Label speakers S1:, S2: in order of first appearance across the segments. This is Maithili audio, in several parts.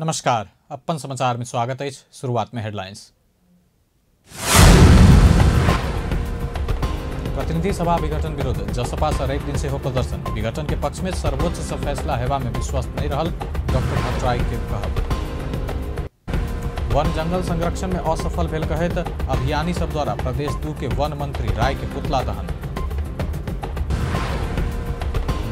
S1: नमस्कार, अपन समाचार में स्वागत है। शुरुआत में हेडलाइंस। प्रतिनिधि सभा विघटन विरुद्ध जसपा से रवि दिन से हो प्रदर्शन। विघटन के पक्ष में सर्वोच्च से फैसला हेवा में विश्वस्त नहीं रहल डॉक्टर भट्टराई के कहब। वन जंगल संरक्षण में असफल भेल कहैत अभियानी सब द्वारा प्रदेश 2 के वन मंत्री राय के पुतला दहन।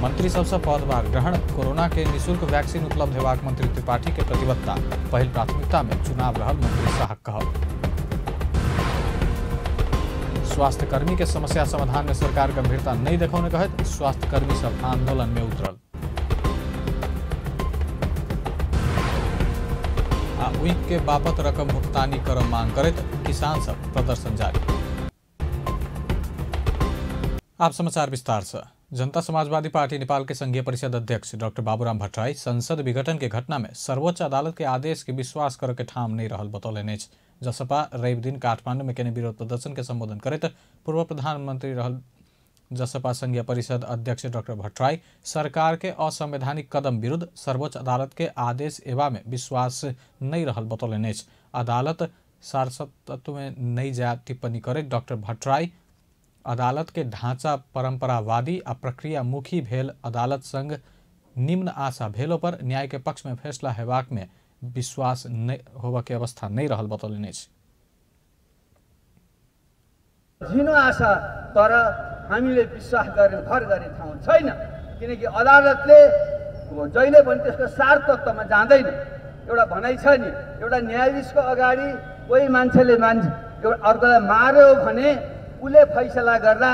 S1: मंत्री सबसे पदभार ग्रहण। कोरोना के निःशुल्क वैक्सीन उपलब्ध हेबाक मंत्री त्रिपाठी के प्रतिबद्धता। पहिल प्राथमिकता में चुनाव रहल मंत्री शाह कहब। स्वास्थ्यकर्मी के समस्या समाधान में सरकार गंभीरता नहीं देखौने कहैत स्वास्थ्यकर्मी सब आंदोलन में उतरल। आ उइक के बापत रकम भुगतानी कर मांग करैत किसान सब प्रदर्शन जारी। आप समाचार विस्तार से। जनता समाजवादी पार्टी नेपाल के संघीय परिषद अध्यक्ष डॉक्टर बाबूराम भट्टराई संसद विघटन के घटना में सर्वोच्च अदालत के आदेश के विश्वास करे के ठाम नहीं रहल बतौलनि अछि। जसपा रवि दिन काठमांडू में केने विरोध प्रदर्शन के संबोधन करैत पूर्व प्रधानमंत्री रहल जसपा संघीय परिषद अध्यक्ष डॉक्टर भट्टराई सरकार के असंवैधानिक कदम विरुद्ध सर्वोच्च अदालत के आदेश एवा में विश्वास नहीं रहल बतौलनि अछि। अदालत सारसत्व में नहीं जा टिप्पणी करैत डॉक्टर भट्टराई अदालत के ढांचा परंपरावादी आ प्रक्रियामुखी भेल अदालत संग निम्न आशा भेलो पर न्याय के पक्ष में फैसला हेबाक में विश्वास नहीं होबा के अवस्था नहीं रहल बतौलनि अछि।
S2: झिनो आशा तर हामीले विश्वास गर्ने भर गर्ने ठाउँ छैन, किनकि अदालतले जहिले पनि त्यसको सार तत्त्वमा जाँदैन। एउटा भनाइ छ नि, एउटा न्यायाधीशको अगाडि कोही मान्छेले एउटा अर्कोलाई मार्यो भने उसले फैसला गर्दा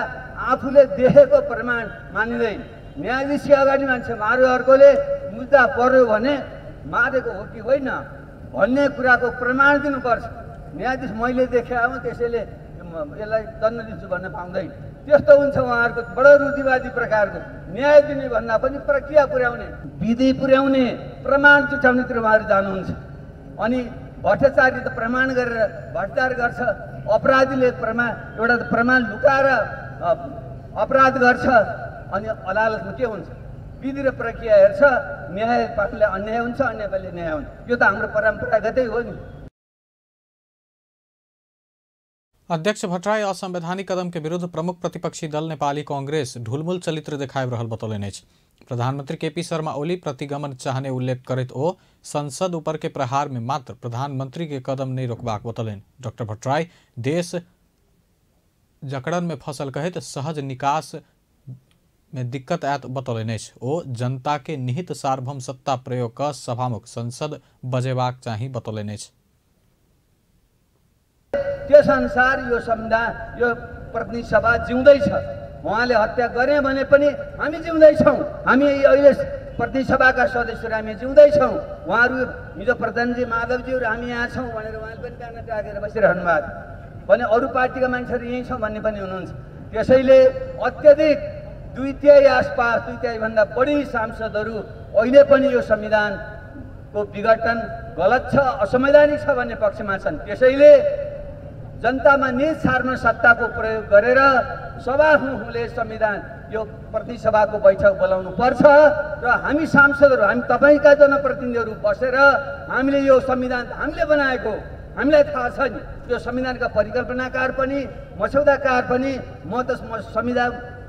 S2: आफूले देखेको प्रमाण मानिँदैन। न्यायाधीशको अगाडि मान्छे मार्यो, अर्कोले मुद्दा पर्यो भने मारेको हो कि होइन भन्ने कुराको प्रमाण दिनुपर्छ। न्यायाधीश मैले देखे हो त्यसैले यसलाई दण्ड दिन्छु भन्न पाउँदैन। त्यस्तो हुन्छ उहाँहरूको बडो रूढिवादी प्रकारको न्याय दिने भन्दा पनि प्रक्रिया पुर्याउने, विधि पुर्याउने, प्रमाण जुटाउनेतिर उहाँहरू जानुहुन्छ। अनि भ्रष्टाचारले त प्रमाण गरेर भ्रष्टाचार गर्छ, अपराधीले प्रमाण एउटा त प्रमाण लुकाएर अपराध गर्छ। अनि अदालतमा के हुन्छ? विधि र प्रक्रिया हेर्छ, न्याय पाउनेले अन्याय हुन्छ, अन्याय पाउनेले न्याय हुन्छ। यो त हाम्रो परम्परागतै हो नि।
S1: अध्यक्ष भट्टराई असंवैधानिक कदम के विरुद्ध प्रमुख प्रतिपक्षी दल नेपाली कांग्रेस ढुलमुल चरित्र देखाइ रहल बतौलनि अछि। प्रधानमंत्री केपी शर्मा ओली प्रतिगमन चाहने उल्लेख करैत ओ संसद ऊपर के प्रहार में मात्र प्रधानमंत्री के कदम नहीं रोकबाक बतौलनि। डॉक्टर भट्टराई देश जकड़न में फसल कहैत सहज निकास में दिक्कत आयत बतौलनि अछि। ओ जनता के निहित सार्वभौम सत्ता प्रयोग क सभामुख संसद बजेबाक चाही बतौलनि अछि।
S2: त्यसअनुसार यो संविधान, यो प्रतिनिधि सभा जिउँदैछ। उहाँले हत्या गरे भने पनि हामी जिउँदैछौँ। हामी अहिले प्रतिनिधि सभाका सदस्यहरू हामी जिउँदैछौँ। उहाँहरू हिजो प्रधानजी माधवजीहरू हामी यहाँ छौँ भनेर उहाँले पनि बिहान त्यागेर बसिरहनु भएको थियो भने अरू पार्टीका मान्छेहरू यहीँ छौँ भन्ने पनि हुनुहुन्छ। त्यसैले अत्यधिक 2/3 आसपास, 2/3 भन्दा बढी सांसदहरू अहिले पनि यो संविधानको विघटन गलत छ, असंवैधानिक छ भन्ने पक्षमा छन्। त्यसैले जनतामा निज सार्वभौम सत्ताको प्रयोग गरेर सभामुखले संविधान यो प्रतिनिधि सभाको बैठक बोलाउनु पर्छ र हामी सांसदहरू, हामी तपाईँका जनप्रतिनिधिहरू बसेर हामीले यो संविधान हामीले बनाएको, हामीलाई थाहा छ नि। यो संविधानका परिकल्पनाकार पनि, मस्यौदाकार पनि म त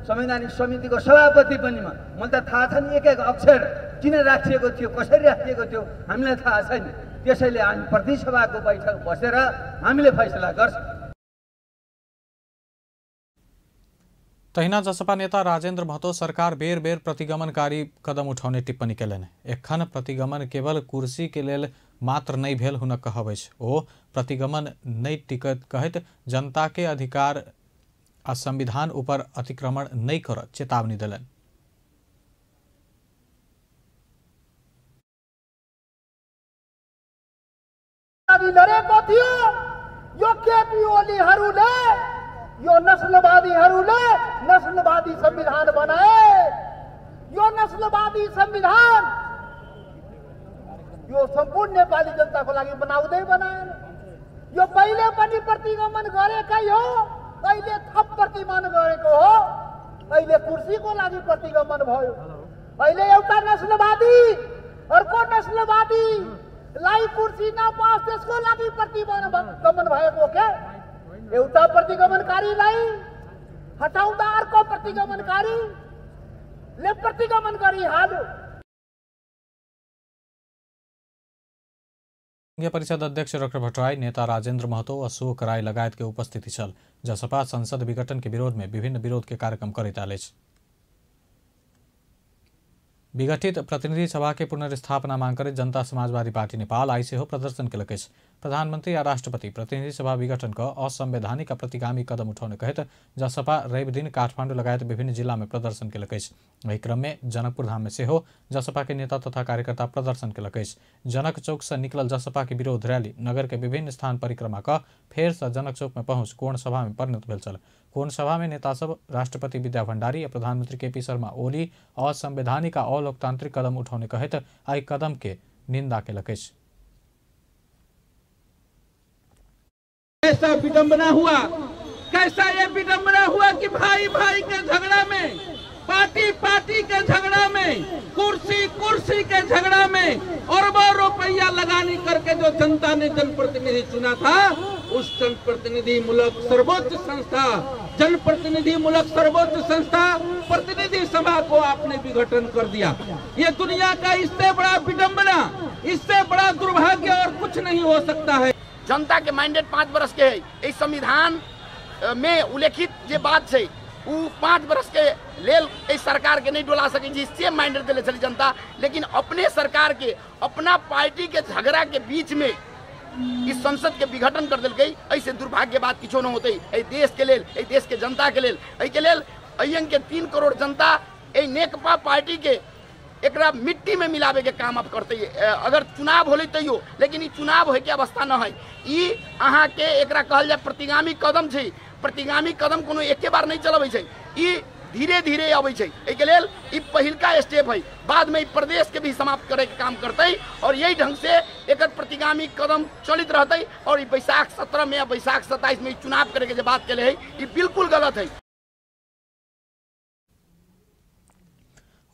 S2: संवैधानिक समितिको सभापति पनि मलाई त थाहा छ नि एक एक अक्षर किन राखिएको थियो, कसरी राखिएको थियो हामीलाई थाहा छ नि। त्यसैले हामी प्रतिनिधि सभाको बैठक बसेर हामीले फैसला गर्छौँ।
S1: तहिना जसपा नेता राजेंद्र महतो सरकार बेर बेर प्रतिगमनकारी कदम उठौने टिप्पणी केलनि। एखन प्रतिगमन केवल कुर्सी के लेल मात्र नहीं भेल हुनक कहब अछि। ओ प्रतिगमन नहीं टिकत कहैत जनता के अधिकार आ संविधान ऊपर अतिक्रमण नहीं कर चेतावनी देलनि।
S3: लडेको थियो यो केपी ओलीहरूले, यो नस्लवादीहरूले नस्लवादी संविधान बनाए। यो नस्लवादी संविधान यो सम्पूर्ण नेपाली जनताको लागि बनाउँदै बनाएन। यो पहिले पनि प्रतिगमन गरेकै हो, अहिले थप प्रतिगमन गरेको हो। अहिले कुर्सीको लागि प्रतिगमन भयो। अहिले एउटा नस्लवादी अर्को नस्लवादी लाई कुर्सी नपाओस् त्यसको लागि प्रतिगमन भएको के? एउटा प्रतिगमनकारीलाई हटाउँदा अर्को प्रतिगमनकारीले प्रतिगमन गरिहाल्यो।
S1: संघीय परिषद अध्यक्ष डॉक्टर भट्टराई, नेता राजेंद्र महतो, अशोक राय लगायत के उपस्थिति छल। जसपा संसद विघटन के विरोध में विभिन्न विरोध के कार्यक्रम करैत आयल अछि। विघटित प्रतिनिधि सभा के पुनर्स्थापना मांग करैत जनता समाजवादी पार्टी नेपाल आइ सेहो प्रदर्शन केलक अछि। प्रधानमंत्री आ राष्ट्रपति प्रतिनिधि सभा विघटन क असंवैधानिक आ प्रतिगामी कदम उठौने कहैत जसपा रवि दिन काठमांडू लगायत विभिन्न जिला में प्रदर्शन केलक अछि। एहि क्रम में जनकपुर धाम में सेहो जसपा के नेता तथा कार्यकर्ता प्रदर्शन केलक अछि। जनक चौक से निकलल जसपा के विरोध रैली नगर के विभिन्न स्थान परिक्रमा क फेर से जनक चौक में पहुंच कोण सभा में परिणत भेल छल। कोण सभा में नेता सब राष्ट्रपति विद्या भंडारी आ प्रधानमंत्री केपी शर्मा ओली असंवैधानिक आ अलोकतांत्रिक कदम उठौने कहैत एहि कदम के निंदा केलक अछि।
S4: कैसा विडंबना हुआ, कैसा ये विडंबना हुआ कि भाई भाई के झगड़ा में, पार्टी पार्टी के झगड़ा में, कुर्सी कुर्सी के झगड़ा में अरबों रुपया लगाने करके जो जनता ने जनप्रतिनिधि चुना था, उस जनप्रतिनिधि मूलक सर्वोच्च संस्था, जनप्रतिनिधि मूलक सर्वोच्च संस्था प्रतिनिधि सभा को आपने विघटन कर दिया। ये दुनिया का इससे बड़ा विडंबना, इससे बड़ा दुर्भाग्य और कुछ नहीं हो सकता है।
S5: जनता के मैंडेट 5 बरस के है। इस संविधान में उल्लेखित जे बात है उ 5 बरस के लेल इस सरकार के नहीं डोला सके छी, से मैंडेट दिले छली जनता। लेकिन अपने सरकार के अपना पार्टी के झगड़ा के बीच में इस संसद के विघटन कर दिल गई। ऐसे दुर्भाग्य बात किछो न होते एहि देश के लेल, एहि देश के जनता के लेल। एहि के लेल अयन के 3 करोड़ जनता एहि नेकपा पार्टी के एकरा मिट्टी में मिलावे के काम अब करते। अगर चुनाव होले तैयो, लेकिन ई चुनाव होय के अवस्था न है। ई अहाँ के एकरा कहल जाय प्रतिगामी कदम छै। प्रतिगामी कदम कोनो एके बार नहीं चलबै छै, ई धीरे धीरे अबै छै। एहिके लेल ई पहिलका स्टेप है, बाद में ई प्रदेश के भी समाप्त करे के काम करते और यही ढंग से एकर प्रतिगामी कदम चलित रहते। और ई बैसाख 17 में या बैसाख 27 में चुनाव करे के जे बात केले है ई बिल्कुल गलत है।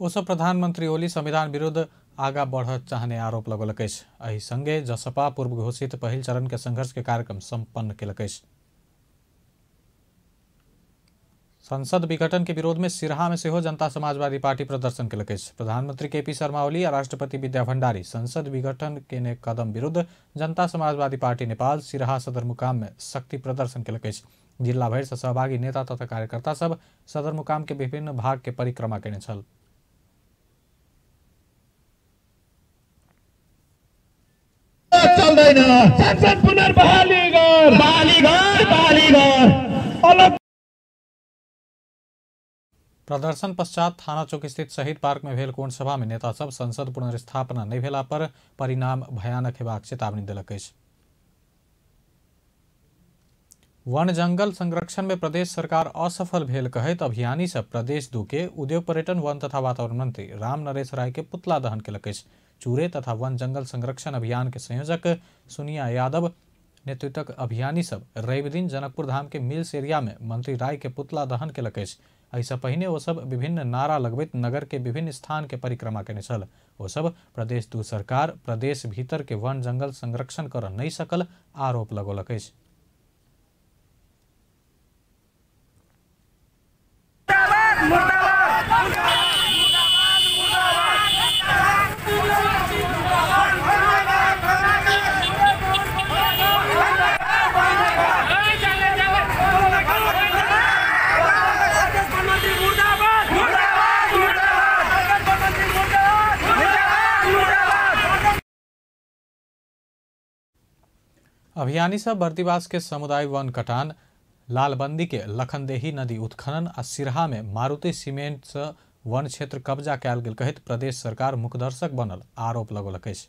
S1: ओ सब प्रधानमंत्री ओली संविधान विरुद्ध आगा बढ़ चाहने आरोप लगौलक अछि। एहि संगे जसपा पूर्व घोषित पहिल चरण के संघर्ष के कार्यक्रम संपन्न केलक अछि। संसद विघटन के विरोध में सिरहा में सेहो जनता समाजवादी पार्टी प्रदर्शन केलक अछि। प्रधानमंत्री केपी शर्मा ओली आ राष्ट्रपति विद्या भंडारी संसद विघटन केने कदम विरुद्ध जनता समाजवादी पार्टी नेपाल सिरहा सदरमुकाम में शक्ति प्रदर्शन केलक अछि। जिला भरि से सहभागी नेता तथा कार्यकर्ता सब सदरमुकाम के विभिन्न भाग के परिक्रमा केने छल।
S4: चल्दैन संसद पुनर्बहाली गर, बहाली गर, बहाली गर।
S1: प्रदर्शन पश्चात थाना चौक स्थित शहीद पार्क में भेल कोण सभा में नेता सब संसद पुनर्स्थापना नहीं भेला पर परिणाम भयानक हेबाक चेतावनी देलक अछि। वन जंगल संरक्षण में प्रदेश सरकार असफल भेल कहैत अभियानी सब प्रदेश 2 के उद्योग पर्यटन वन तथा वातावरण मंत्री राम नरेश राय के पुतला दहन केलक अछि। चूरे तथा वन जंगल संरक्षण अभियान के संयोजक सुनिया यादव नेतृत्वक अभियानी सब रवि दिन जनकपुर धाम के मिल्स एरिया में मंत्री राय के पुतला दहन केलक अछि। एहिसँ पहिने ओ सब विभिन्न नारा लगबैत नगर के विभिन्न स्थान के परिक्रमा केने छल। ओ सब प्रदेश 2 सरकार प्रदेश भीतर के वन जंगल संरक्षण कर नहीं सकल आरोप लगौलक अछि। अभियानी सब बर्दिवास के समुदाय वन कटान, लालबंदी के लखनदेही नदी उत्खनन आ सिरहा में मारुति सीमेंट से वन क्षेत्र कब्जा कयल गेल कहैत प्रदेश सरकार मुखदर्शक बनल आरोप लगौलक अछि।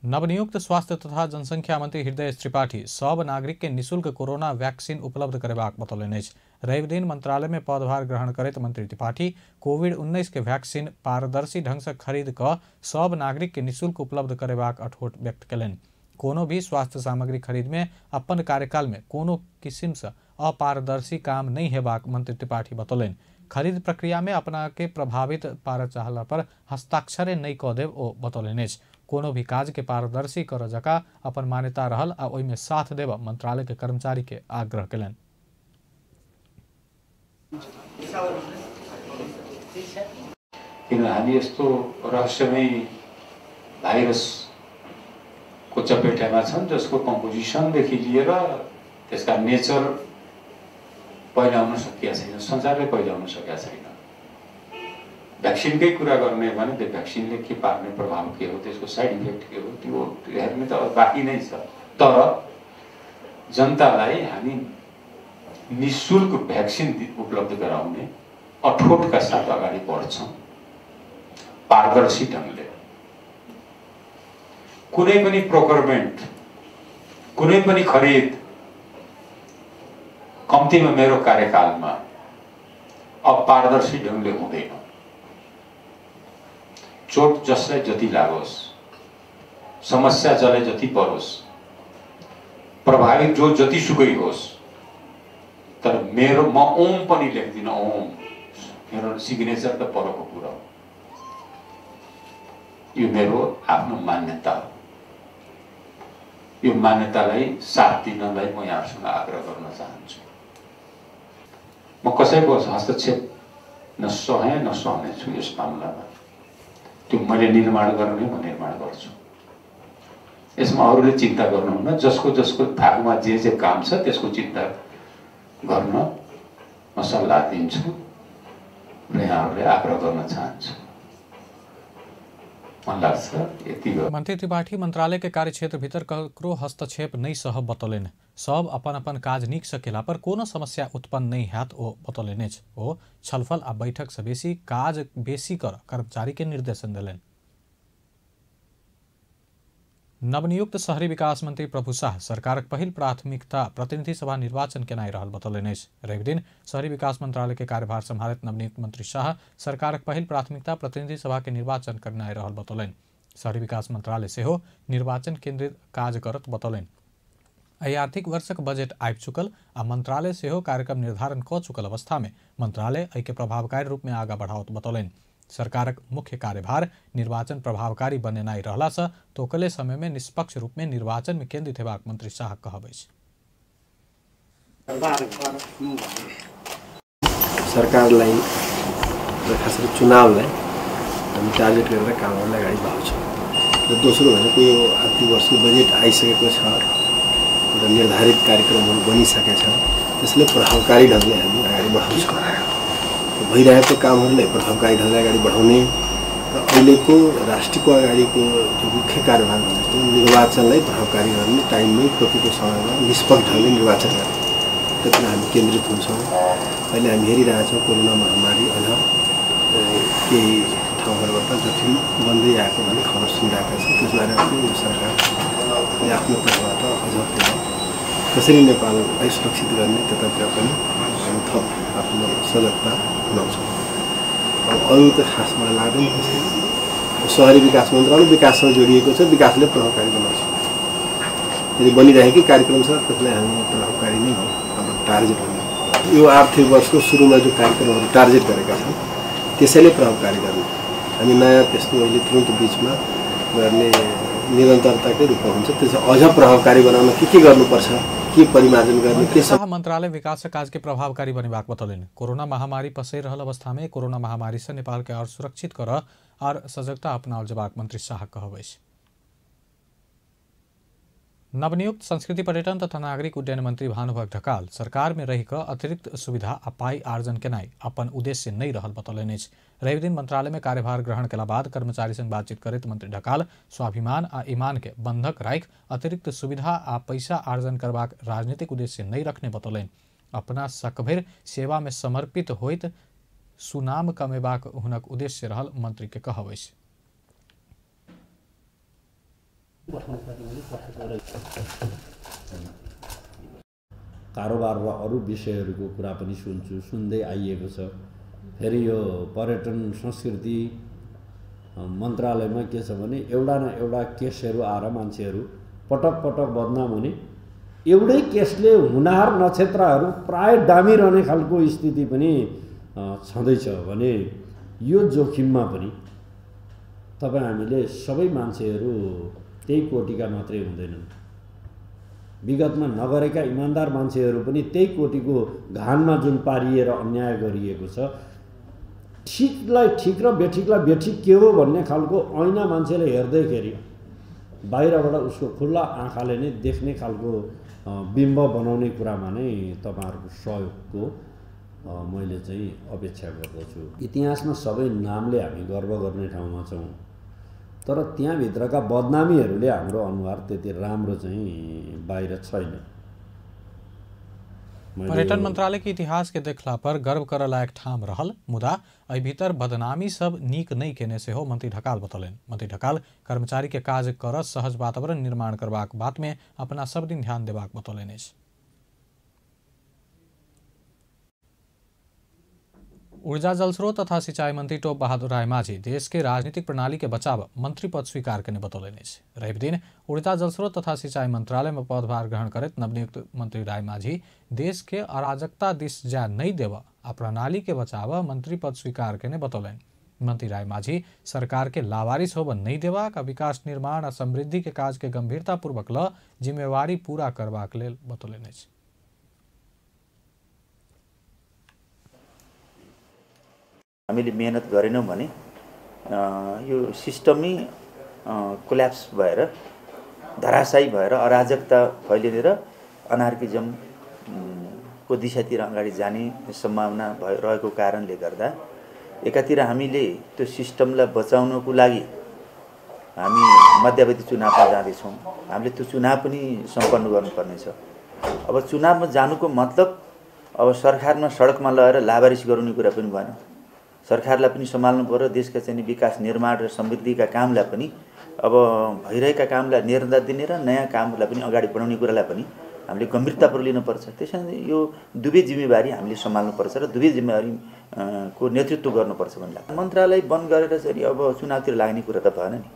S1: नवनियुक्त स्वास्थ्य तथा जनसंख्या मंत्री हृदय त्रिपाठी सब नागरिक के निःशुल्क कोरोना वैक्सीन उपलब्ध करेबाक बतौलनि अछि। रवि दिन मंत्रालय में पदभार ग्रहण करैत मंत्री त्रिपाठी कोविड-19 के वैक्सीन पारदर्शी ढंग से खरीद कऽ सब नागरिक के निःशुल्क उपलब्ध करेबाक अठोट व्यक्त कयलनि। कोनो भी स्वास्थ्य सामग्री खरीद में अपन कार्यकाल में कोनो किस्म से अपारदर्शी काम नहीं हेबाक मंत्री त्रिपाठी बतौलनि। खरीद प्रक्रिया में अपना के प्रभावित पार चाहला पर हस्ताक्षरे नहीं कऽ देब ओ बतौलनि अछि। कोनो भी काज के पारदर्शी कर जका अपन मान्यता रहल आ ओहिमे साथ देब मंत्रालय के कर्मचारी के आग्रह कयलनि।
S6: किन हामी यस्तो रहस्यमय भाइरसको चपेटामा छन् जसको कम्पोजिसनदेखि लिएर त्यसका नेचर पहिलाउन सकिएको छैन, संसारले पहिलाउन सकेको छैन। भ्याक्सिनकै कुरा गर्ने भने त्यो भ्याक्सिनले के पार्ने प्रभाव के हो, त्यसको साइड इफेक्ट के हो, त्यो हेर्ने त बाँकी नै छ। तर जनतालाई हामी निःशुल्क भ्याक्सिन उपलब्ध गराउने अठोटका साथ अगाडि बढ्छौँ, पारदर्शी ढङ्गले। कुनै पनि प्रोक्योरमेन्ट, कुनै पनि खरिद कम्तीमा मेरो कार्यकालमा अपारदर्शी ढङ्गले हुँदैन। चोट जसलाई जति लागोस्, समस्या जसलाई जति परोस्, प्रभावित जो जतिसुकै होस्, तर मेरो म ओम पनि लेख्दिनँ। ओम मेरो सिग्नेचर त परको कुरा हो, यो मेरो आफ्नो मान्यता हो। यो मान्यतालाई साथ दिनलाई म यहाँहरूसँग आग्रह गर्न चाहन्छु। म कसैको हस्तक्षेप न सहे न सहनेछु यस मामलामा। त्यो मैले निर्माण गर्ने, म निर्माण गर्छु। यसमा अरूले चिन्ता गर्नुहुन्न। जसको जसको भागमा जे जे काम छ त्यसको चिन्ता गर्न म सल्लाह दिन्छु र यहाँहरूले आग्रह गर्न चाहन्छु।
S1: मंत्री त्रिपाठी मंत्रालय के कार्यक्षेत्र भीतर ककरो हस्तक्षेप नहीं सह बतौलनि। सब अपन अपन काज नीक से केला पर कोनो समस्या उत्पन्न नहीं हैत ओ बतौलनि अछि। ओ छलफल आ बैठक से बेसी काज बेसी कर कर्मचारी के निर्देशन देलनि। नवनियुक्त शहरी विकास मंत्री प्रभु शाह सरकारक पहिल प्राथमिकता प्रतिनिधि सभा निर्वाचन केनाइ रहल बतौलनि अछि। रविदिन शहरी विकास मंत्रालय के कार्यभार सम्हारैत नवनियुक्त मंत्री शाह सरकारक पहिल प्राथमिकता प्रतिनिधि सभा के निर्वाचन करनाइ रहल बतौलनि। शहरी विकास मंत्रालय सेहो निर्वाचन केंद्रित काज करत बतौलनि। एहि आर्थिक वर्षक बजट आबि चुकल आ मंत्रालय सेहो कार्यक्रम निर्धारण कऽ चुकल अवस्था में मंत्रालय एहिके प्रभावकारी रूप में आगाँ बढ़ाओत बतौलनि। सरकारक मुख्य कार्यभार निर्वाचन प्रभावकारी बनेनाइ रहलासँ तोकले समय में निष्पक्ष रूप में निर्वाचन में केंद्रित हेबाक मंत्री शाह कहब अछि।
S7: सरकारलाई र खास गरी चुनावलाई हामी टार्गेट गरेर कामहरूलाई अगाडि बढाउँछौँ। र दोस्रो भनेको यो आर्थिक वर्षको बजेट आइसकेको छ र निर्धारित कार्यक्रमहरू बनिसकेको छ, त्यसले प्रभावकारी ढङ्गले हामी अगाडि बढाउँछौँ। भइरहेको कामहरूलाई प्रभावकारी ढङ्गले अगाडि बढाउने र अहिलेको राष्ट्रको अगाडिको जो मुख्य कार्यभार भनेको निर्वाचनलाई प्रभावकारी गर्ने, टाइममै तोकेको समयमा निष्पक्ष ढङ्गले निर्वाचन गर्ने, त्यतिर हामी केन्द्रित हुन्छौँ। अहिले हामी हेरिरहेछौँ कोरोना महामारी अझ केही ठाउँहरूबाट जटिल बन्दै आएको भन्ने खबर सुनिरहेका छौँ। त्यसबारे पनि यो सरकारले आफ्नो तर्फबाट अझ त्यसलाई कसरी नेपाललाई सुरक्षित गर्ने त्यतातिर पनि हामी थप आफ्नो सजगता बनाउँछौँ। अब अरू त खास मलाई लाग्दैन त्यसै। सहरी विकास मन्त्रालय विकाससँग जोडिएको छ, विकासले प्रभावकारी बनाउँछ। यदि बनिरहेकै कार्यक्रम छ त्यसलाई हामी प्रभावकारी नै हो, हाम्रो टार्गेट हो। यो आर्थिक वर्षको सुरुमा जो कार्यक्रमहरू टार्गेट गरेका छौँ त्यसैले प्रभावकारी गर्ने। हामी नयाँ त्यस्तो अहिले तुरन्त बिचमा गर्ने निरन्तरताकै रूपमा हुन्छ। त्यसो अझ प्रभावकारी बनाउन के गर्नुपर्छ, के परिमार्जन गर्ने,
S1: त्यो मंत्रालय विकास काज के प्रभावकारी बनेबाक बतौलनि। कोरोना महामारी पसरि रहल अवस्था में कोरोना महामारी से नेपाल के और सुरक्षित कर और सजगता अपनाओल जेबाक मंत्री शाह कहब अछि। नवनियुक्त संस्कृति पर्यटन तथा नागरिक उड्डयन मंत्री भानुभक्त ढकाल सरकार में रहि कऽ अतिरिक्त सुविधा आ पाई आर्जन केनाइ अपन उद्देश्य नहि रहल बतौलनि अछि। रविदिन मंत्रालय में कार्यभार ग्रहण केला बाद कर्मचारी संग बातचीत करैत मंत्री ढकाल स्वाभिमान आ ईमान के बंधक राखि अतिरिक्त सुविधा आ पैसा आर्जन करबाक राजनीतिक उद्देश्य नहि रखने बतौलनि। अपना सकभरि सेवा में समर्पित होइत सुनाम कमेबाक हुनक उद्देश्य रहल मंत्री के कहब अछि।
S8: कारोबार र अरू विषयहरूको कुरा पनि सुन्छु, सुन्दै आइएको छ। फेरि यो पर्यटन संस्कृति मन्त्रालयमा के छ भने एउटा न एउटा केसहरू आएर मान्छेहरू पटक पटक बदनाम हुने, एउटै केसले हुनार नक्षत्रहरू प्राय डामिरहने खालको स्थिति पनि छँदैछ भने यो जोखिममा पनि तपाईँ हामीले सबै मान्छेहरू त्यही कोटीका मात्रै हुँदैनन्। विगतमा नगरेका इमान्दार मान्छेहरू पनि त्यही कोटीको घानमा जुन पारिएर अन्याय गरिएको छ, ठिकलाई ठिक र बेठिकलाई बेठिक के हो भन्ने खालको ऐना मान्छेले हेर्दैखेरि बाहिरबाट उसको खुल्ला आँखाले नै देख्ने खालको बिम्ब बनाउने कुरामा नै तपाईँहरूको सहयोगको मैले चाहिँ अपेक्षा गर्दछु। इतिहासमा सबै नामले हामी गर्व गर्ने ठाउँमा छौँ, तर त्यहाँभित्रका बदनामीहरूले हाम्रो अनुहार त्यति राम्रो चाहिँ बाहिर छैन।
S1: पर्यटन मंत्रालय के इतिहास के देखला पर गर्व कर लायक ठाम रहल, मुदा एहि भीतर बदनामी सब नीक नहीं केने सेहो मंत्री ढकाल बतौलनि। मंत्री ढकाल कर्मचारी के काज कर सहज वातावरण निर्माण करबाक बात में अपना सब दिन ध्यान देबाक बतौलनि अछि। ऊर्जा जलस्रोत तथा सिंचाई मंत्री टोप बहादुर रायमाझी देश के राजनीतिक प्रणाली के बचाव मंत्री पद स्वीकार करने बतौलनि अछि। रवि दिन ऊर्जा जलस्रोत तथा सिंचाई मंत्रालय में पदभार ग्रहण करैत नवनियुक्त मंत्री रायमाझी देश के अराजकता दिस जा नहीं देव आ प्रणाली के बचाव मंत्री पद स्वीकार करने बतौलनि। मंत्री रायमाझी सरकार के लावारिस होब नहीं देबाक आ विकास निर्माण आ समृद्धि के काज के गंभीरतापूर्वक ल जिम्मेवारी पूरा करबाक लेल बतौलनि अछि।
S9: हामीले मेहनत गरेनौँ भने यो सिस्टमै कोल्याप्स भएर धराशायी भएर अराजकता फैलिने र अनार्किजम को दिशातिर अगाडि जाने सम्भावना रहेको कारणले गर्दा एकातिर हामीले त्यो सिस्टमलाई बचाउनको लागि हामी मध्यावधि चुनावमा जाँदैछौँ। हामीले त्यो चुनाव पनि सम्पन्न गर्नुपर्नेछ। अब चुनावमा जानुको मतलब अब सरकारमा सडकमा लगेर लावारिस गराउने कुरा पनि भएन। सरकारलाई पनि सम्हाल्नु पर्यो, देशका चाहिँ विकास निर्माण र समृद्धिका कामलाई पनि अब भइरहेका कामलाई निरन्तरता दिने र नयाँ कामहरूलाई पनि अगाडि बढाउने कुरालाई पनि हामीले गम्भीरतापूर्वक लिनुपर्छ। त्यसैले यो दुवै जिम्मेवारी हामीले सम्हाल्नुपर्छ र दुवै जिम्मेवारी को नेतृत्व गर्नुपर्छ भन्ने लाग्छ। मन्त्रालय बन्द गरेर चाहिँ अब चुनावतिर लाग्ने कुरा त भएन नि।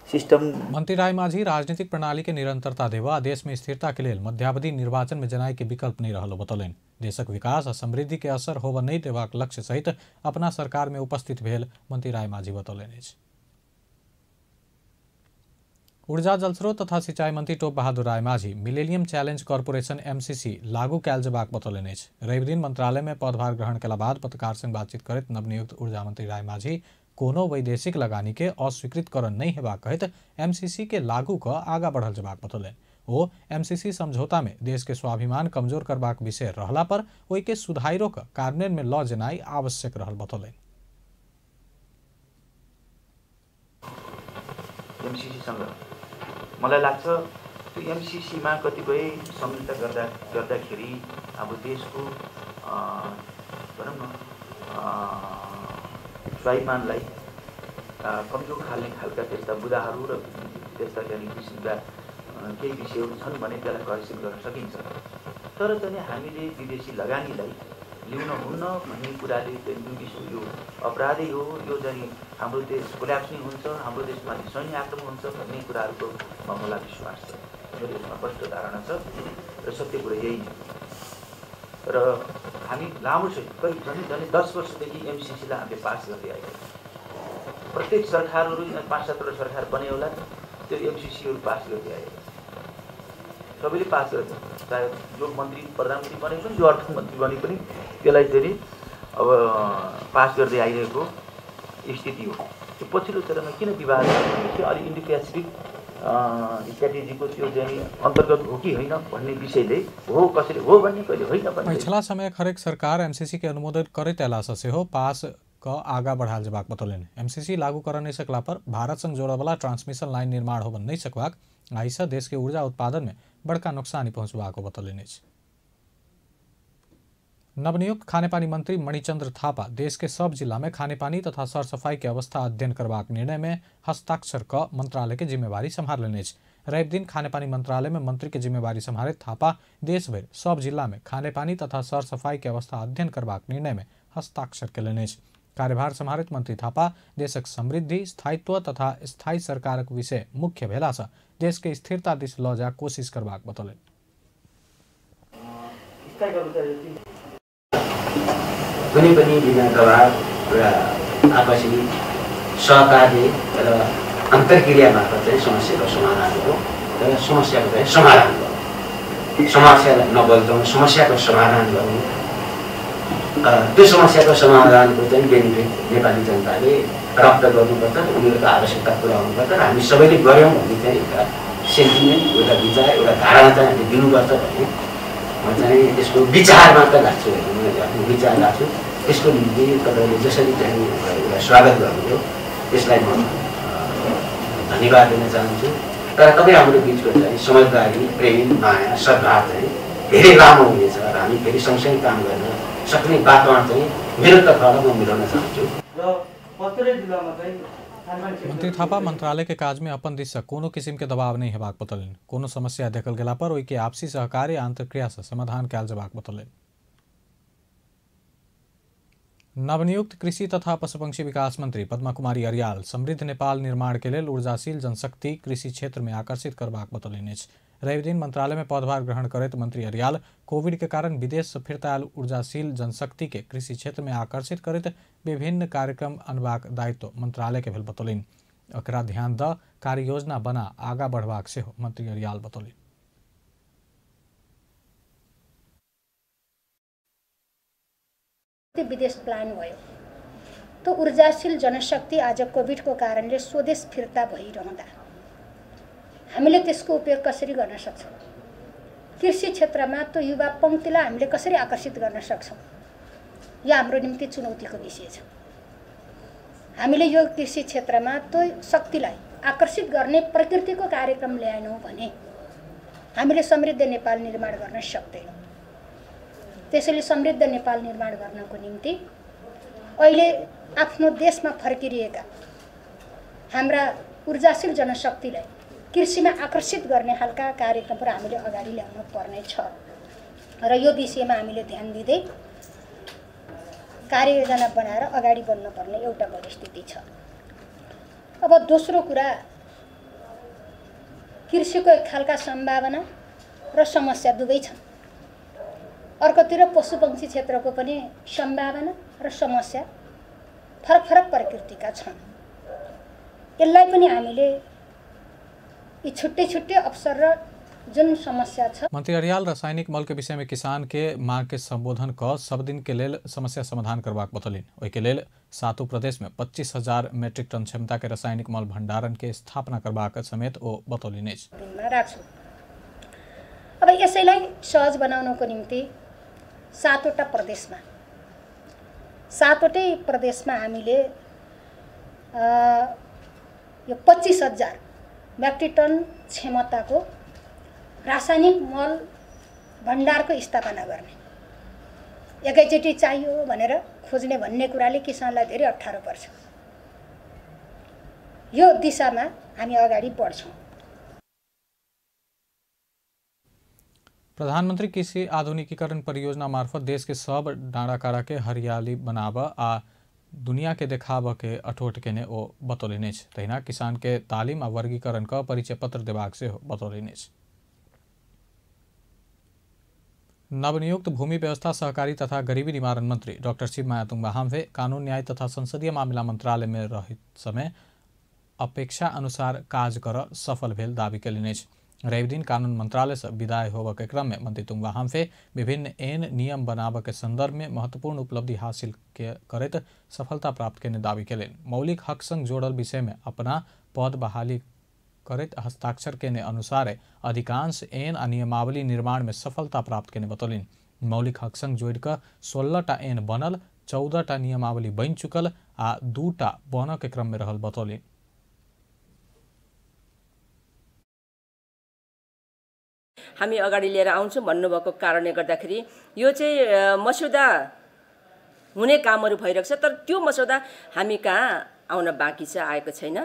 S9: सिस्टम
S1: मंत्री रायमाझी राजनीतिक प्रणाली के निरंतरता देवा देश में स्थिरता के लेल मध्यावधि निर्वाचन में जनाए के विकल्प नहीं रहल बतौलनि। देशक विकास आ समृद्धि के असर होब नहीं देबाक लक्ष्य सहित अपना सरकार में उपस्थित भेल मंत्री रायमाझी बतौलनि अछि। ऊर्जा जलस्रोत तथा सिंचाई मंत्री Top Bahadur Raimajhi millennium challenge corporation MCC लागू कयल जेबाक बतौलनि अछि। रवि दिन मंत्रालय में पदभार ग्रहण केला बाद पत्रकार संग बातचीत करैत नवनियुक्त ऊर्जा मंत्री रायमाझी कोनो वैदेशिक लगानी के अस्वीकृत करण नहीं हेबाक कहैत एमसीसी के लागू क आगा बढ़ल जेबाक बतौलनि। ओ एमसीसी समझौता में देश के स्वाभिमान कमजोर करबाक विषय रहला पर ओहि के सुधारो क कार्यान्वयन में ल जेनाइ आवश्यक रहल बतौलनि।
S9: एमसीसीसँग मलाई लाग्छ त्यो एमसीसीमा कतिपय सम्झौता गर्दाखेरि अब देशको भनौँ न स्वाभिमानलाई कमजोर खाल्ने खालका त्यस्ता बुँदाहरू र त्यस्ता किसिमका केही विषयहरू छन् भने त्यसलाई करेक्सन गर्न सकिन्छ। तर चाहिँ हामीले विदेशी लगानीलाई ल्याउन हुन्न भन्ने कुराले चाहिँ यो अपराधै हो, यो चाहिँ हाम्रो देश कोल्याप्स नै हुन्छ, हाम्रो देशमाथि सैन्य आक्रमण हुन्छ भन्ने कुराहरूको मलाई विश्वास छ। मेरो यसमा स्पष्ट धारणा छ र सत्य कुरा यही नै। र हामी लामो छ करिब झन् झन् 10 वर्षदेखि एमसिसीलाई हामीले पास गर्दै आएको। प्रत्येक सरकारहरू 5-7वटा सरकार बन्यो होला, त्यो एमसिसीहरू पास गर्दै आएको, सबैले पास गर्छ। चाहे जो मन्त्री प्रधानमन्त्री बने पनि, जो अर्थमन्त्री बने पनि त्यसलाई चाहिँ अब पास गर्दै आइरहेको स्थिति हो। त्यो पछिल्लो चरणमा किन विवाद भनेपछि अलि इन्डो प्यासिफिक स्ट्राटेजीको त्यो चाहिँ अन्तर्गत हो कि होइन भन्ने विषयले हो, कसैले हो भन्ने, कहिले होइन भन्ने।
S1: पछिला समय हरेक सरकार एमसीसी के अनुमोदन करैत अयलासँ सेहो पास क आगा बढ़ायल जेबाक बतौलनि। एमसीसी लागू कर नहि सकला पर भारत संग जोड़यवला ट्रांसमिशन लाइन निर्माण होब नहि सकबाक आ एहिसँ देश के ऊर्जा उत्पादन में बड़का नुकसानी पहुंचबाक बतौलनि अछि। नवनियुक्त खानेपानी मंत्री मणिचंद्र थापा देश के सब जिला में खानेपानी तथा सरसफाई के अवस्था अध्ययन करबाक निर्णय में हस्ताक्षर क मंत्रालय के जिम्मेवारी सम्हारलनि अछि। रवि दिन खानेपानी मंत्रालय में मंत्री के जिम्मेवारी सम्हारैत थापा देशभरि सब जिला में खानेपानी तथा सरसफाई के अवस्था अध्ययन करबाक निर्णय में हस्ताक्षर कयलनि अछि। कार्यभार सम्हारैत मंत्री थापा देशक समृद्धि, स्थायित्व तथा स्थायी सरकारक विषय मुख्य भेलासँ देश के स्थिरता दिस लऽ जा कोशिश करबाक बतौलनि।
S10: कुनै पनि बिना दबाव र आपसी सहकार्य र अन्तर्क्रिया मार्फत चाहिँ समस्याको समाधान हो र समस्याको चाहिँ समाधान गरौँ, समस्यालाई नबल्झौँ, समस्याको समाधान गरौँ। त्यो समस्याको समाधानको चाहिँ बेनिफिट नेपाली जनताले प्राप्त गर्नुपर्छ, उनीहरूको आवश्यकता पुरा हुनुपर्छ र हामी सबैले गऱ्यौँ भन्ने चाहिँ एउटा सेन्टिमेन्ट, एउटा विचार, एउटा धारणा चाहिँ हामीले दिनुपर्छ भन्ने म चाहिँ त्यसको विचार मात्र राख्छु, होइन मैले आफ्नो विचार राख्छु। त्यसको निम्ति तपाईँले जसरी चाहिँ एउटा स्वागत गर्नुभयो त्यसलाई म धन्यवाद दिन चाहन्छु। तर तपाईँ हाम्रो बिचको चाहिँ समझदारी, प्रेम, माया, सद्भाव चाहिँ धेरै लामो हुनेछ र हामी फेरि सँगसँगै काम गर्न सक्ने वातावरण चाहिँ मेरो तर्फबाट म मिलाउन चाहन्छु।
S1: मंत्री थापा मंत्रालय के काज में अपन दिस से कोनो किसिम के दबाव नहीं हेबाक बतौलनि। कोनो समस्या देखल गेला पर ओहि के आपसी सहकार्य आंतरक्रिया से समाधान कयल जेबाक बतौलनि। नवनियुक्त कृषि तथा पशुपक्षी विकास मंत्री पद्मा कुमारी अर्याल समृद्ध नेपाल निर्माण के लेल ऊर्जाशील जनशक्ति कृषि क्षेत्र में आकर्षित करबाक बतौलनि अछि। रविदिन मंत्रालय में पदभार ग्रहण करैत मंत्री अर्याल कोविड के कारण विदेश से फिर्ता आयल ऊर्जाशील जनशक्ति के कृषि क्षेत्र में आकर्षित करैत विभिन्न कार्यक्रम अनबाक दायित्व मंत्रालय के भेल बतौलनि। एकरा ध्यान द कार्ययोजना बना आगा बढ़बाक सेहो मंत्री अर्याल बतौलनि।
S11: विदेश प्लान भयो तो ऊर्जाशील जनशक्ति आज कोभिडको कारणले स्वदेश फिर्ता भइरहँदा हामीले त्यसको उपयोग कसरी गर्न सक्छौँ? कृषि क्षेत्रमा त्यो युवा पङ्क्तिलाई हामीले कसरी आकर्षित गर्न सक्छौँ? यो हाम्रो निम्ति चुनौतीको विषय छ। हामीले यो कृषि क्षेत्रमा त्यो शक्तिलाई आकर्षित गर्ने प्रकृतिको कार्यक्रम ल्याएनौँ भने हामीले समृद्ध नेपाल निर्माण गर्न सक्दैनौँ। त्यसैले समृद्ध नेपाल निर्माण गर्नको निम्ति अहिले आफ्नो देशमा फर्किरहेका हाम्रा ऊर्जाशील जनशक्तिलाई कृषिमा आकर्षित गर्ने खालका कार्यक्रमहरू हामीले अगाडि ल्याउनु पर्ने छ र यो विषयमा हामीले ध्यान दिँदै कार्ययोजना बनाएर अगाडि बढ्नुपर्ने एउटा परिस्थिति छ। अब दोस्रो कुरा, कृषिको एक खालका सम्भावना र समस्या दुवै छन्। अर्कोतिर पशुपक्षी क्षेत्रको पनि सम्भावना र समस्या फरक फरक प्रकृतिका छन्। यसलाई पनि हामीले यी छुट्टै छुट्टै अवसर र जुन समस्या छ।
S1: मंत्री अर्याल रासायनिक मल के विषय में किसान के मांग के संबोधन क सब दिन के लेल समस्या समाधान करबाक बतौलनि। ओहि के लेल सातों प्रदेश में 25,000 मेट्रिक टन क्षमता के रासायनिक मल भंडारण के स्थापना करबाक समेत ओ बतौलनि अछि।
S11: राख्छु। अब यसैलाई सहज बनाउनको निम्ति सातवटा प्रदेशमा, सातवटै प्रदेशमा हामीले यो 25,000 मेट्रिक टन क्षमताको रासायनिक मल भण्डारको स्थापना गर्ने, एकैचोटि चाहियो भनेर खोज्ने भन्ने कुराले किसानलाई धेरै अप्ठ्यारो पर्छ। यो दिशामा हामी अगाडि बढ्छौँ।
S1: प्रधानमंत्री कृषि आधुनिकीकरण परियोजना मार्फत देश के सब डाँडाकाँडा के हरियाली बनाब आ दुनिया के देखाब के अठोट केने ओ बतौलनि अछि। तहिना किसान के तालीम आ वर्गीकरण क परिचय पत्र देबाक सेहो बतौलनि अछि। नवनियुक्त भूमि व्यवस्था सहकारी तथा गरीबी निवारण मंत्री डॉक्टर शिवमाया तुम्बाहाम्फे कानून न्याय तथा संसदीय मामिला मंत्रालय में रहित समय अपेक्षा अनुसार काज कर सफल भेल दावी केलनि अछि। रविदिन कानून मंत्रालय से विदाई होबय के क्रम में मंत्री तुम्बाहाम्फे विभिन्न एन नियम बनाबय के संदर्भ में महत्वपूर्ण उपलब्धि हासिल करैत सफलता प्राप्त केने दावी केलनि। मौलिक हक संग जोड़ल विषय में अपना पद बहाली करैत हस्ताक्षर केने अनुसार अधिकांश एन आ नियमावली निर्माण में सफलता प्राप्त केने बतौलनि। मौलिक हक संग जोड़ि कऽ 16टा एन बनल, 14टा नियमावली बनि चुकल आ 2टा बनऽ के क्रम में रहल बतौलनि।
S12: हामी अगाडि लिएर आउँछौँ भन्नुभएको कारणले गर्दाखेरि यो चाहिँ मस्यौदा हुने कामहरू भइरहेको छ, तर त्यो मस्यौदा हामी कहाँ आउन बाँकी छ, आएको छैन।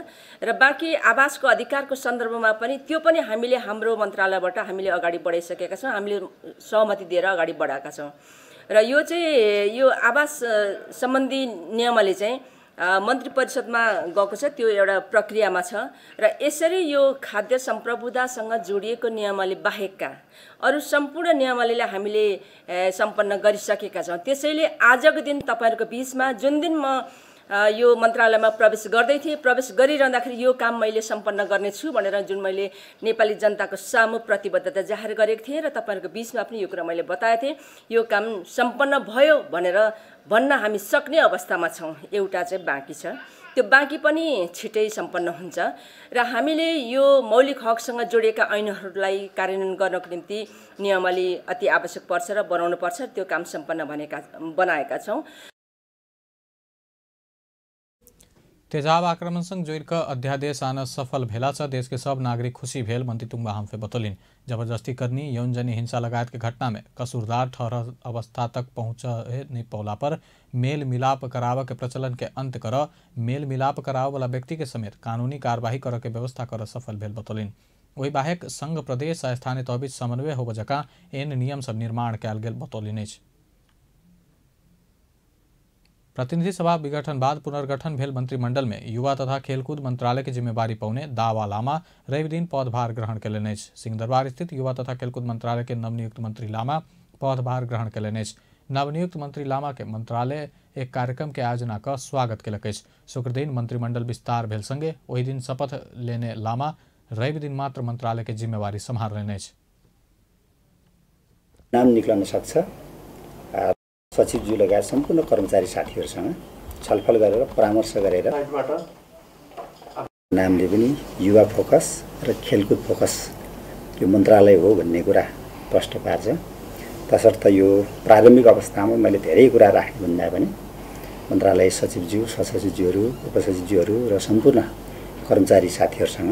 S12: र बाँकी आवासको अधिकारको सन्दर्भमा पनि त्यो पनि हामीले हाम्रो मन्त्रालयबाट हामीले अगाडि बढाइसकेका छौँ, हामीले सहमति दिएर अगाडि बढाएका छौँ। र यो चाहिँ यो आवास सम्बन्धी नियमले चाहिँ मन्त्री परिषदमा गएको छ, त्यो एउटा प्रक्रियामा छ। र यसरी यो खाद्य सम्प्रभुतासँग जोडिएको नियमावली बाहेकका अरू सम्पूर्ण नियमावलीलाई हामीले सम्पन्न गरिसकेका छौँ। त्यसैले आजको दिन तपाईहरुको बीचमा जुन दिन म यो मन्त्रालयमा प्रवेश गर्दै थिएँ, प्रवेश गरिरहँदाखेरि यो काम मैले सम्पन्न गर्नेछु भनेर जुन मैले नेपाली जनताको सामु प्रतिबद्धता जाहेर गरेको थिएँ र तपाईहरुको बीचमा पनि यो कुरा मैले बताएको थिएँ, यो काम सम्पन्न भयो भनेर भन्न हामी सक्ने अवस्थामा छौँ। एउटा चाहिँ बाँकी छ, त्यो बाँकी पनि छिटै सम्पन्न हुन्छ र हामीले यो मौलिक हकसँग जोडिएका ऐनहरूलाई कार्यान्वयन गर्नको निम्ति नियमावली अति आवश्यक पर्छ र बनाउनु पर्छ। त्यो काम सम्पन्न बनाएका छौँ।
S1: तेजाब आक्रमण संग जोड़िक अध्यादेश आन सफल भेला से देश के सब नागरिक खुशी भेल मंत्री तुम्बा हाम्फे बतौलिन। जबरदस्ती करनी यौनजन्य हिंसा लगायत के घटना में कसूरदार ठहर अवस्था तक पहुँचे नहीं पौला पर मेल मिलाप कराव के प्रचलन के अंत कर मेल मिलाप कराव वाला व्यक्ति के समेत कानूनी कार्यवाही कर के व्यवस्था कर सफल भेल बतौलिन। वही बाहेक संघ प्रदेश आ स्थानीय तह बीच समन्वय होब जकाँ एन नियम सब निर्माण कयल गेल बतौलिन अछि। प्रतिनिधि सभा विघटन बाद पुनर्गठन भेल मंत्रिमंडल में युवा तथा खेलकूद मंत्रालय के जिम्मेवारी पौने दावा लामा रविदिन पदभार ग्रहण कयलनि अछि। सिंहदरबार स्थित युवा तथा खेलकूद मंत्रालय के नवनियुक्त मंत्री लामा पदभार ग्रहण कयलनि अछि। नवनियुक्त मंत्री लामा के मंत्रालय एक कार्यक्रम के आयोजना क स्वागत केलक अछि। शुक्रदिन मंत्रिमंडल विस्तार भेल संगे ओहि दिन शपथ लेने लामा रविदिन मात्र मंत्रालय के जिम्मेवारी सम्हारलनि अछि।
S13: नाम निक्लन सक्छ। सचिवज्यू लगायत सम्पूर्ण कर्मचारी साथीहरूसँग छलफल गरेर परामर्श गरेर नामले पनि युवा फोकस र खेलकुद फोकस यो मन्त्रालय हो भन्ने कुरा प्रष्ट पार्छ। तसर्थ यो प्रारम्भिक अवस्थामा मैले धेरै कुरा राख्ने भन्दा पनि मन्त्रालय सचिवज्यू, सहसचिवज्यूहरू, उपसचिवज्यूहरू र सम्पूर्ण कर्मचारी साथीहरूसँग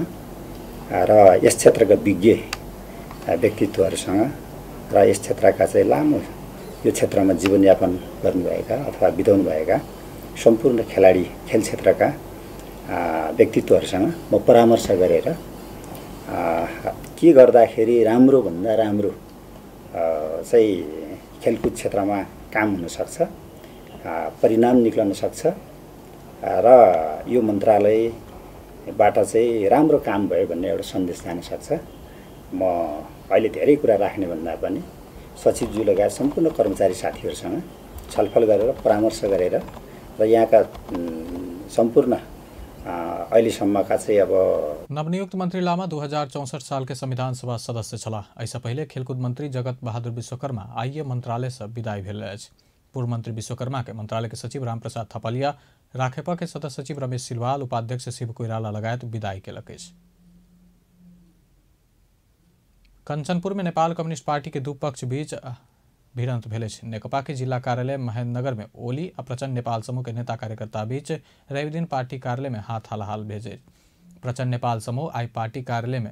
S13: र यस क्षेत्रका विज्ञ व्यक्तित्वहरूसँग र यस क्षेत्रका चाहिँ लामो यो क्षेत्रमा जीवनयापन गर्नुभएका अथवा बिताउनुभएका सम्पूर्ण खेलाडी खेल क्षेत्रका व्यक्तित्वहरूसँग म परामर्श गरेर के गर्दाखेरि राम्रोभन्दा राम्रो चाहिँ खेलकुद क्षेत्रमा काम हुनसक्छ, परिणाम निक्लन सक्छ र यो मन्त्रालयबाट चाहिँ राम्रो काम भयो भन्ने एउटा सन्देश जान सक्छ। म अहिले धेरै कुरा राख्ने भन्दा पनि सचिवज्यू लगायत सम्पूर्ण कर्मचारी साथीहरूसँग छलफल गरेर परामर्श गरेर र यहाँका सम्पूर्ण अहिलेसम्मका चाहिँ अब
S1: नवनियुक्त मंत्री लामा 2064 साल के संविधान सभा सदस्य छलाह। एहिसँ पहिले खेलकूद मंत्री जगत बहादुर विश्वकर्मा आइए मंत्रालय से विदाई भेल अछि। पूर्व मंत्री विश्वकर्मा के मंत्रालय के सचिव रामप्रसाद थपलिया, राखेपा के सदस्य सचिव रमेश सिलवाल, उपाध्यक्ष शिव कोइराला लगायत विदाई केलक अछि। कंचनपुर में नेपाल कम्युनिस्ट पार्टी के दू पक्ष बीच भिड़ंत भेल अछि। नेकपा के जिला कार्यालय महेंद्रनगर में ओली आ प्रचंड नेपाल समूह के नेता कार्यकर्ता बीच रविदिन पार्टी कार्यालय में हाथ हालाहाल भेजे। प्रचंड नेपाल समूह आई पार्टी कार्यालय में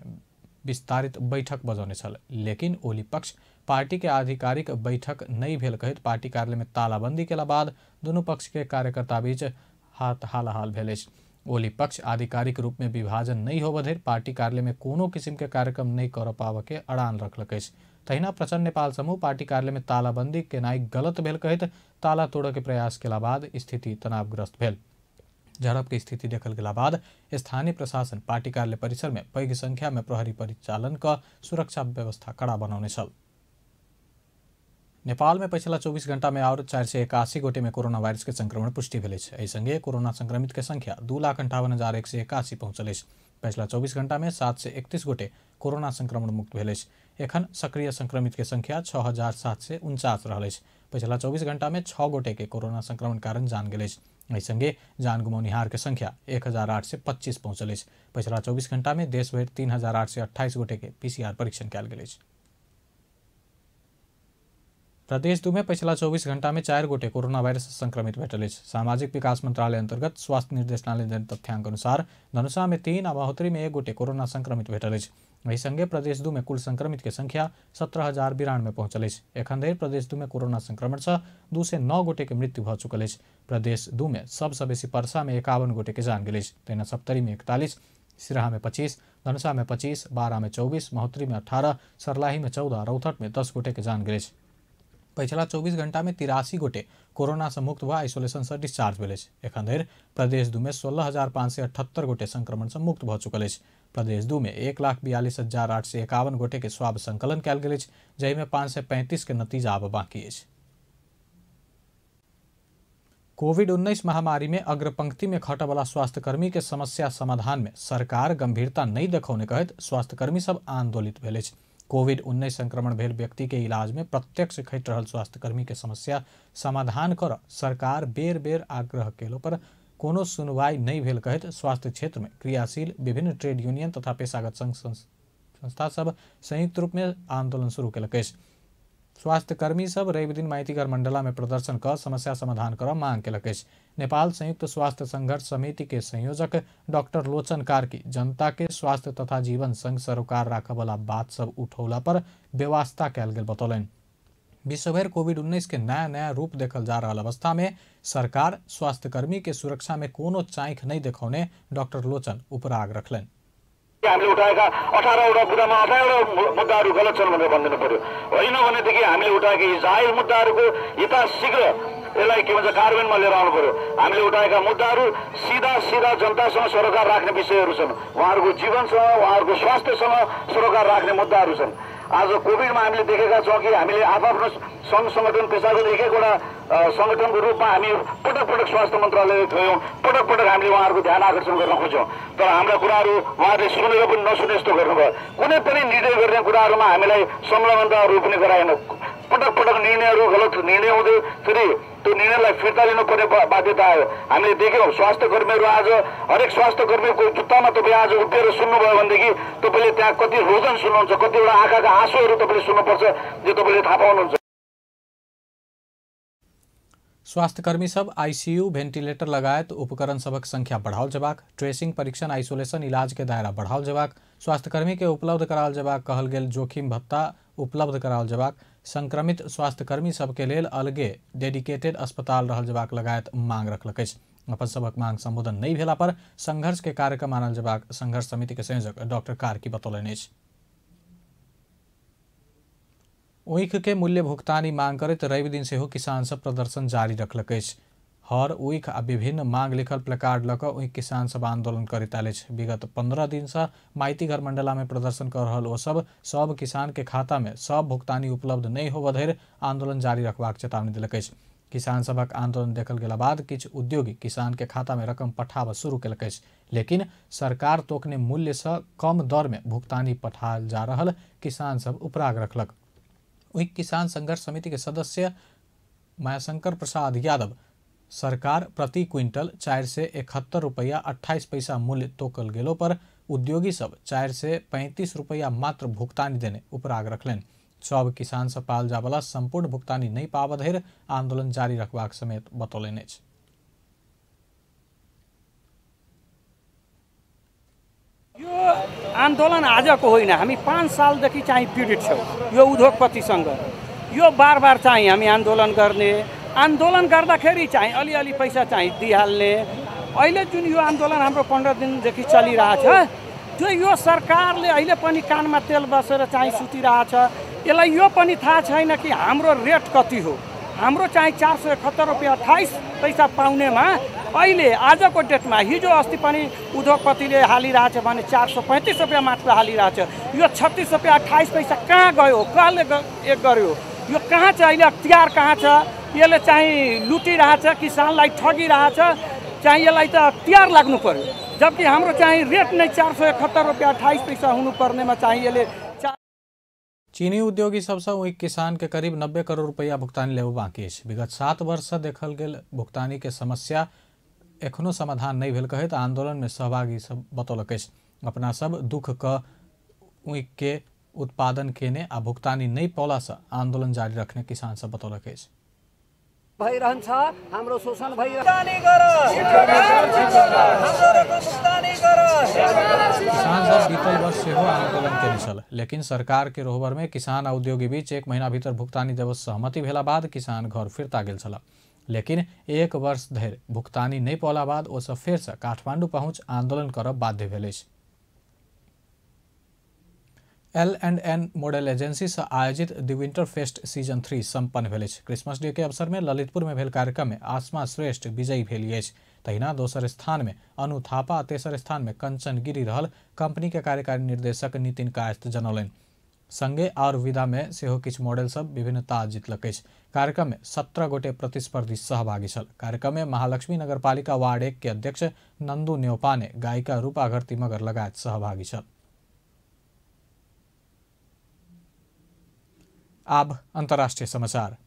S1: विस्तारित बैठक बजौने छल, लेकिन ओली पक्ष पार्टी के आधिकारिक बैठक नहीं भेल कहैत पार्टी कार्यालय में तालाबंदी केला बाद दुनू पक्ष के कार्यकर्ता बीच हाथ हालाहाल भेल अछि। ओली पक्ष आधिकारिक रूप में विभाजन नहीं होब धरि पार्टी कार्यालय में कोनो किसिम के कार्यक्रम नहीं कर पाबऽ के अड़ान रखलक अछि। तहिना प्रचंड नेपाल समूह पार्टी कार्यालय में तालाबंदी केनाइ गलत भेल कहैत ताला तोड़ऽ के प्रयास केला बाद स्थिति तनावग्रस्त भेल। झड़प के स्थिति देखल गेला बाद स्थानीय प्रशासन पार्टी कार्यालय परिसर में पैघ संख्या में प्रहरी परिचालन क सुरक्षा व्यवस्था कड़ा बनौने छल। नेपाल में पछिला 24 घंटा में और 481 गोटे में कोरोना वायरस के संक्रमण पुष्टि भेल अछि। एहि संगे कोरोना संक्रमित के संख्या 2,58,181 पहुंचल अछि। पछिला 24 घंटा में 731 गोटे कोरोना संक्रमण मुक्त भेल अछि। एखन सक्रिय संक्रमित के संख्या 6,749 रहल अछि। पछिला 24 घंटा में 6 गोटे के कोरोना संक्रमण कारण जान गेल अछि। एहि संगे जान गुमौनिहार के संख्या 1,825 पहुंचल अछि। पछिला 24 घंटा में देशभरि 3,828 गोटे के पीसीआर परीक्षण कयल गेल अछि। प्रदेश 2 में पछिला 24 घंटा में 4 गोटे कोरोना वायरस संक्रमित भेटल अछि। सामाजिक विकास मंत्रालय अंतर्गत स्वास्थ्य निर्देशनालय देल तथ्यांक अनुसार धनुषा में 3 आ महोत्तरी में 1 गोटे कोरोना संक्रमित भेटल अछि। एहि संगे प्रदेश 2 में कुल संक्रमित के संख्या 17,092 पहुंचल अछि। एखन धरि प्रदेश 2 में कोरोना संक्रमण से 209 गोटे के मृत्यु भऽ चुकल अछि। प्रदेश 2 में सबसँ बेसी परसा में 51 गोटे के जान गेल अछि। तहिना सप्तरी में 41, सिराहा में 25, धनुषा में 25, बारा में 24, महोत्तरी में 18, सर्लाही में 14, रौतहट में 10 गोटे के जान गेल अछि। पछिला 24 घंटा में 83 गोटे कोरोना से मुक्त भऽ आइसोलेशन से डिस्चार्ज भेल अछि। एखन धरि प्रदेश 2 में 16,578 गोटे संक्रमण से मुक्त भऽ चुकल अछि। प्रदेश 2 में 1,42,851 गोटे के स्वाब संकलन कयल गेल अछि, जाहिमे 535 के नतीजा आब बाकी अछि। कोविड-19 महामारी में अग्रपंक्ति में खटबला स्वास्थ्यकर्मी के समस्या समाधान में सरकार गंभीरता नहीं देखौने कहैत स्वास्थ्यकर्मी सब आंदोलित भेल अछि। कोविड-19 संक्रमण भेल व्यक्ति के इलाज में प्रत्यक्ष खटि रहल स्वास्थ्यकर्मी के समस्या समाधान कर सरकार बेर बेर आग्रह केलो पर कोनो सुनवाई नहीं भेल कहैत स्वास्थ्य क्षेत्र में क्रियाशील विभिन्न ट्रेड यूनियन तथा पेशागत संघ संस्था सब संयुक्त रूप में आंदोलन शुरू केलक अछि। स्वास्थ्यकर्मी सब रवि दिन माइतीघर मंडला में प्रदर्शन कर समस्या समाधान कर मांग केलक अछि। नेपाल संयुक्त स्वास्थ्य संघर्ष समिति के संयोजक डॉक्टर लोचन कार्की जनता के स्वास्थ्य तथा जीवन संग सरोकार राखबला बात सब उठौला पर बेवास्ता कयल गेल बतौलनि। विश्वभरि कोविड-19 के नया नया रूप देखल जा रहल अवस्था में सरकार स्वास्थ्यकर्मी के सुरक्षा में कोनो चाँख नहीं देखौने डॉक्टर लोचन उपराग रखलनि।
S14: हामीले उठाएका 18वटा मुद्दामा 18वटा मुद्दाहरू गलत छन् भनेर भनिदिनु पर्यो। होइन भनेदेखि हामीले उठाएका यी जायज मुद्दाहरूको यथाशीघ्र यसलाई के भन्छ कार्यान्वयनमा लिएर आउनु पर्यो। हामीले उठाएका मुद्दाहरू सिधा सिधा जनतासँग सरोकार राख्ने विषयहरू छन्, उहाँहरूको जीवनसँग उहाँहरूको स्वास्थ्यसँग सरोकार राख्ने मुद्दाहरू छन्। आज कोभिडमा हामीले देखेका छौँ कि हामीले आफ्नो सङ्घ सङ्गठन पेसागत एक एकवटा सङ्गठनको रूपमा हामी पटक पटक स्वास्थ्य मन्त्रालय गयौँ, पटक पटक हामीले उहाँहरूको ध्यान आकर्षण गर्न खोज्यौँ, तर हाम्रा कुराहरू उहाँहरूले सुनेर पनि नसुने जस्तो गर्नुभयो। कुनै पनि निर्णय गर्ने कुराहरूमा हामीलाई संलग्नताहरू पनि गराएन। पटक पटक निर्णयहरू गलत निर्णय हुँदै फेरि त्यो निर्णयलाई फिर्ता लिनुपर्ने बाध्यता आयो। हामीले देख्यौँ स्वास्थ्यकर्मीहरू आज हरेक स्वास्थ्यकर्मीको जुत्तामा तपाईँ आज उभिएर सुन्नुभयो भनेदेखि तपाईँले त्यहाँ कति रोदन सुन्नुहुन्छ, कतिवटा आँखाका आँसुहरू तपाईँले सुन्नुपर्छ जो तपाईँले थाहा पाउनुहुन्छ।
S1: स्वास्थ्यकर्मी सब आईसीयू वेंटिलेटर लगायत उपकरण सबक संख्या बढ़ाओल जेबाक, ट्रेसिंग परीक्षण आइसोलेशन इलाज के दायरा बढ़ाओल जेबाक, स्वास्थ्यकर्मी के उपलब्ध कराओल जेबाक कहल गेल जोखिम भत्ता उपलब्ध कराओल जेबाक, संक्रमित स्वास्थ्यकर्मी सबके लेल अलगे डेडिकेटेड अस्पताल रहल जेबाक लगायत मांग रखलक अछि। अपन सबक मांग संबोधन नहीं भेला पर संघर्ष के कार्यक्रम मानल जेबाक संघर्ष समिति के संयोजक डॉक्टर कार्की बतौलनि अछि। ऊख के मूल्य भुगतानी मांग करैत रवि दिन सेहो किसान सब प्रदर्शन जारी रखलक अछि। हर ऊख आ विभिन्न मांग लिखल प्लेकार्ड लऽ कऽ ऊख किसान सब आंदोलन करैत आयल अछि। विगत 15 दिन से माइतीघर मंडला में प्रदर्शन कर रहल ओ सब किसान के खाता में सब भुगतानी उपलब्ध नहीं होबऽ धरि आंदोलन जारी रखबाक चेतावनी देलक अछि। किसान सभक आंदोलन देखल गेला बाद किछु उद्योगी किसान के खाता में रकम पठाबऽ शुरू केलक अछि, लेकिन सरकार तोकने मूल्य से कम दर में भुगतानी पठायल जा रहल किसान सब उपराग रखलक। ऊख किसान संघर्ष समिति के सदस्य मायाशंकर प्रसाद यादव सरकार प्रति क्विंटल 471 रुपया 28 पैसा मूल्य तोकल गेलो पर उद्योगी सब 435 रुपया मात्र भुगतानी देने उपराग रखलनि। सब किसान से पाल जावला संपूर्ण भुगतानी नहीं पाबऽ धरि आंदोलन जारी रखबाक समेत बतौलनि अछि।
S15: यो आन्दोलन आजको होइन, हामी 5 सालदेखि चाहिँ पीडित छौँ यो उद्योगपतिसँग। यो बार बार चाहिँ हामी आन्दोलन गर्ने, आन्दोलन गर्दाखेरि चाहिँ अलिअलि पैसा चाहिँ दिइहाल्ने। अहिले जुन यो आन्दोलन हाम्रो 15 दिनदेखि चलिरहेछ त्यो यो सरकारले अहिले पनि कानमा तेल बसेर चाहिँ सुतिरहेछ। यसलाई यो पनि थाहा छैन कि हाम्रो रेट कति हो। हाम्रो चाहिँ 471 रुपियाँ 28 पैसा पाउनेमा अहिले आजको डेटमा हिजो अस्ति पनि उद्योगपतिले हालिरहेछ भने 435 रुपियाँ मात्र हालिरहेछ। यो 36 रुपियाँ 28 पैसा कहाँ गयो, कसले एक गर्यो, यो कहाँ छ, अहिले अख्तियार कहाँ छ? यसले चाहिँ लुटिरहेछ, किसानलाई ठगिरहेछ, चाहिँ यसलाई त अख्तियार लाग्नु पर्यो। जबकि हाम्रो चाहिँ रेट नै 471 रुपियाँ 28 पैसा हुनुपर्नेमा चाहिँ यसले।
S1: चीनी उद्योगी सबसँ ऊख किसान के करीब 90 करोड़ रुपया भुगतानी लेबऽ बाकी अछि। विगत 7 वर्ष से देखल गेल भुगतानी के समस्या एखनो समाधान नहीं भेल कहैत आंदोलन में सहभागी सब बतौलक अछि। अपना सब दुख क ऊख के उत्पादन केने आ भुगतानी नहीं पौला से आंदोलन जारी रखने किसान सब बतौलक अछि।
S16: भइरहन्छ हाम्रो शोषण भइरहन्छ।
S1: किसान सब बीतल वर्ष सेहो आंदोलन केने छल, लेकिन सरकार के रोहबर में किसान आ उद्योगी बीच 1 महीना भीतर भुगतानी देबऽ सहमति भेला बाद किसान घर फिर्ता गेल छल। लेकिन 1 वर्ष धरि भुगतानी नहीं पौला बाद ओ सब फेर से काठमांडू पहुंच आंदोलन करब बाध्य भेल अछि। L&N model agency से आयोजित द विंटर फेस्ट सीजन 3 संपन्न भेल अछि। क्रिसमस डे के अवसर में ललितपुर में भेल कार्यक्रम में आसमा श्रेष्ठ विजयी भेल अछि। तहिना दोसर स्थान में अनु थापा आ तेसर स्थान में कंचन गिरी रहल कंपनी के कार्यकारी निर्देशक नितिन कायस्थ जनौलनि। संगे और विधा में सेहो किछु मॉडल सब विभिन्न ताज जीतलक अछि। कार्यक्रम में 17 गोटे प्रतिस्पर्धी सहभागी छल। कार्यक्रम में महालक्ष्मी नगरपालिका वार्ड 1 के अध्यक्ष नंदू न्योपाने, गायिका रूपा घरती मगर लगायत सहभागी छल। आब अंतर्राष्ट्रीय समाचार।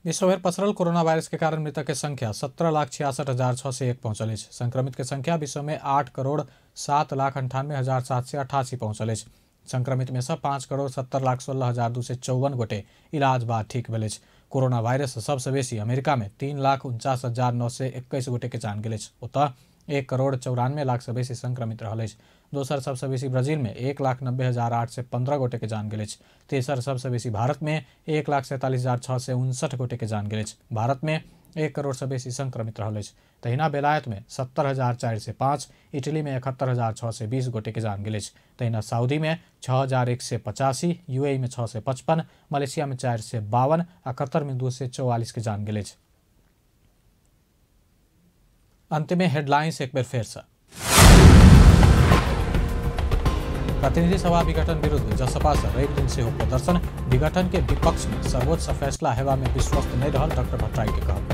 S1: विश्वभर पसरल कोरोना वायरस के कारण मृतक के संख्या 17,66,601 पहुंचल अछि। संक्रमित के संख्या विश्व में 8,07,98,788 पहुंचल अछि। संक्रमित में से 5,70,16,254 गोटे इलाज बाद ठीक भेल अछि। कोरोना वायरस सबसे बेसी अमेरिका में 3,49,921 गोटे के जान गेल अछि। ओतऽ 1,94,00,000 से बेसी संक्रमित रहल अछि। दोसर सबसे बेसी ब्राजील में 1,90,815 गोटे के जान गेल अछि। तेसर सबसे बेसी भारत में 1,47,659 गोटे के जान गेल अछि। भारत में 1 करोड़ से बेसी संक्रमित रहल अछि। तहिना बेलायत में 70,405, इटली में 71,620 गोटे के जान गेल अछि। तहिना सऊदी में 6,185, यूएई में 655, मलेशिया में 452 आ कतर में 244 के जान गेल अछि। अंत में हेडलाइंस एक बेर फेर से। प्रतिनिधि सभा विघटन विरुद्ध जसपा से रवि दिन सेहो प्रदर्शन। विघटन के विपक्ष में सर्वोच्च फैसला हेवा में विश्वस्त नहीं रहल डॉक्टर भट्टराई के कहब।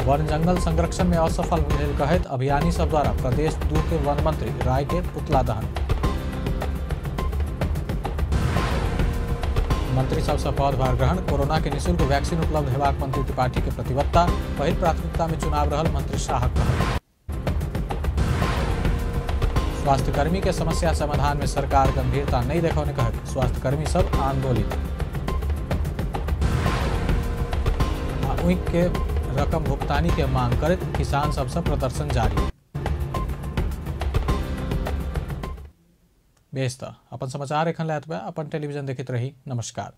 S1: वन जंगल संरक्षण में असफल भेल कहैत अभियानी सब द्वारा प्रदेश 2 के वन मंत्री राय के पुतला दहन। मंत्री सबसे पदभार ग्रहण। कोरोना के निःशुल्क वैक्सीन उपलब्ध हेबाक मंत्री त्रिपाठी के प्रतिबद्धता। पहिल प्राथमिकता में चुनाव रहल मंत्री शाह कहल। स्वास्थ्यकर्मी के समस्या समाधान में सरकार गंभीरता नहीं देखौने कहत स्वास्थ्यकर्मी सब आंदोलित। ऊख के रकम भुगतानी के मांग करत किसान सबसे प्रदर्शन जारी। बेस त अपन समाचार एखन लए अपन टेलीविजन देखैत रही। नमस्कार।